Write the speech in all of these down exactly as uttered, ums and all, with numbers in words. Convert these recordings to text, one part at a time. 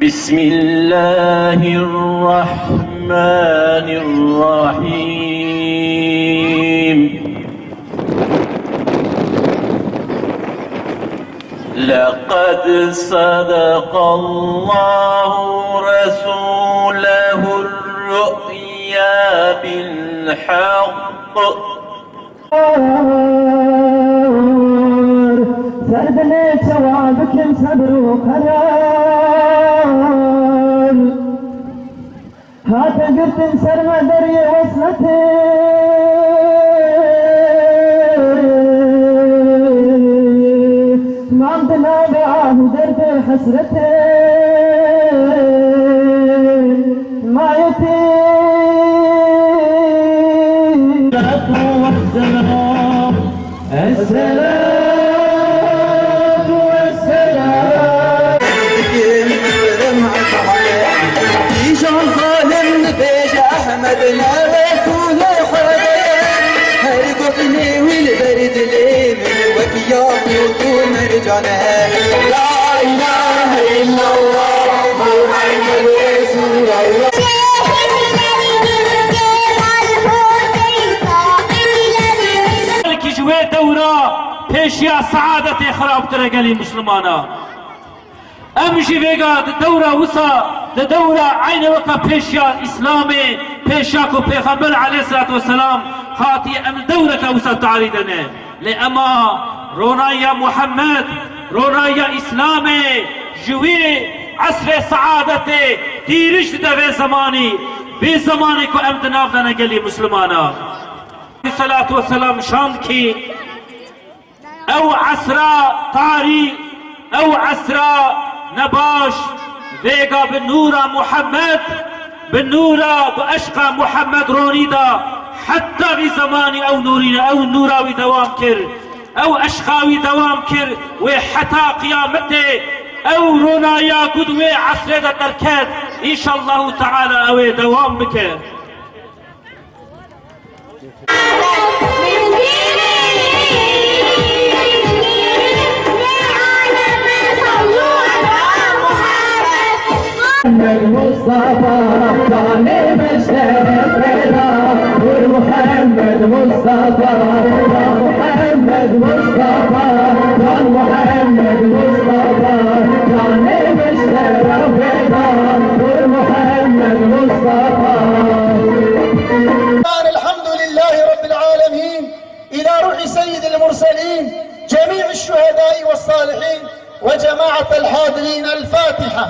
بسم الله الرحمن الرحيم. لقد صدق الله رسوله الرؤيا بالحق. Ser dilê çawa bikim sebr û qerar. Hate girtin ser me deriyê wesletê. Mam di nava ah û derdê hesretê. Mayetê. Esselatu vesselam. Esselatu vesselam. Îjan zalim dibêje Ehmed ne Resûlê Xwedê. Her gotinê wî li ber dilê min wek yaqût û mercan e. La ilahe illallah, Muhammed Resulallah. Belkî ji wê dewra pêşiya seadetê xirabtir e gelî Mislimana. Em jî vêga di dewra wisa, di dewra eynê weka pêşiya Îslamê, pêşiya ku Pêxember aleyhisselatu vesselam hatiye, em li dewreke wisa tarî de ne. Lê ema ronayiya Muhammed, ronayiya Îslamê ji wî esrê seadetê tîrij dide vê zemanî, vê zemanê ku em di nav de ne gelî Mislimana. Aleyhisselatu vesselam şand kî ew esra tarî, ew esra nebaş, vêga bi nûra Muhammed, bi nûra, bi eşqa Muhammed ronî da, heta vî zemanî ew nûrî, ew nûra wî dewam kir, ew eşqa wî dewam kir, wê heta qiyametê ew ronaya ku di wê esrê de derket, înşallahu teala ew ê dewam bike. Muhammed Mustafa, canê me şeref pêda. Nur Muhammed Mustafa, ya Muhammed Mustafa, can Muhammed Mustafa, canê me şeref pêda. Nur Muhammed Mustafa. الحمد لله رب العالمين، إلى روح سيد المرسلين، جميع الشهداء والصالحين، وجماعة الحاضرين. الفاتحة.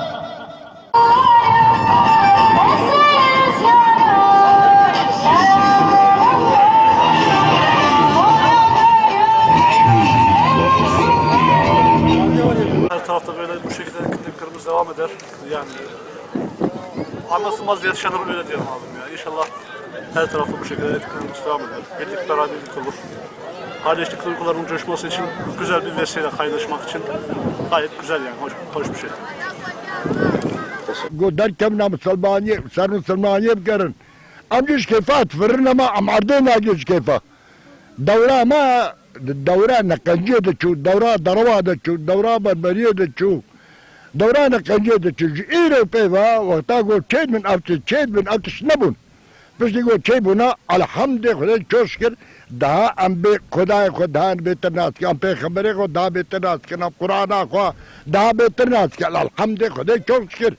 Her tarafta böyle bu şekilde etkinliklerimiz devam eder. Yani anlatılmaz bir yaşanır, öyle diyelim abim ya. İnşallah her tarafta bu şekilde etkinliğimiz devam eder. Birlik beraberlik olur. Kardeşlik duygularının coşması için güzel bir vesile, kaynaşmak için gayet güzel yani, hoş, hoş bir şey. Go derkevna misilmaniyê, ser misilmaniyê bigerin. Em jî ji kêfa difirin, ama em erdê nagê ji kêfa. Dewra me, dewra neqenciyê diçû, dewra derewa diçû, dewra berberiyê diçû, dewra neqenciyê diçû. Ji îro pê ve wexta got çêdibin ev tişt, çêdibin ev tişt nebûn. Piştî got çêbûna, elhamdê Xwedê çok şikir, daha em bê Xwedayê xwe daha bêtir nas dikin, em pêxemberê xwe daha bêtir nas dikin, em Qur'ana xwe daha bêtir nas dikin. Elhamdê Xwedê çok şikir.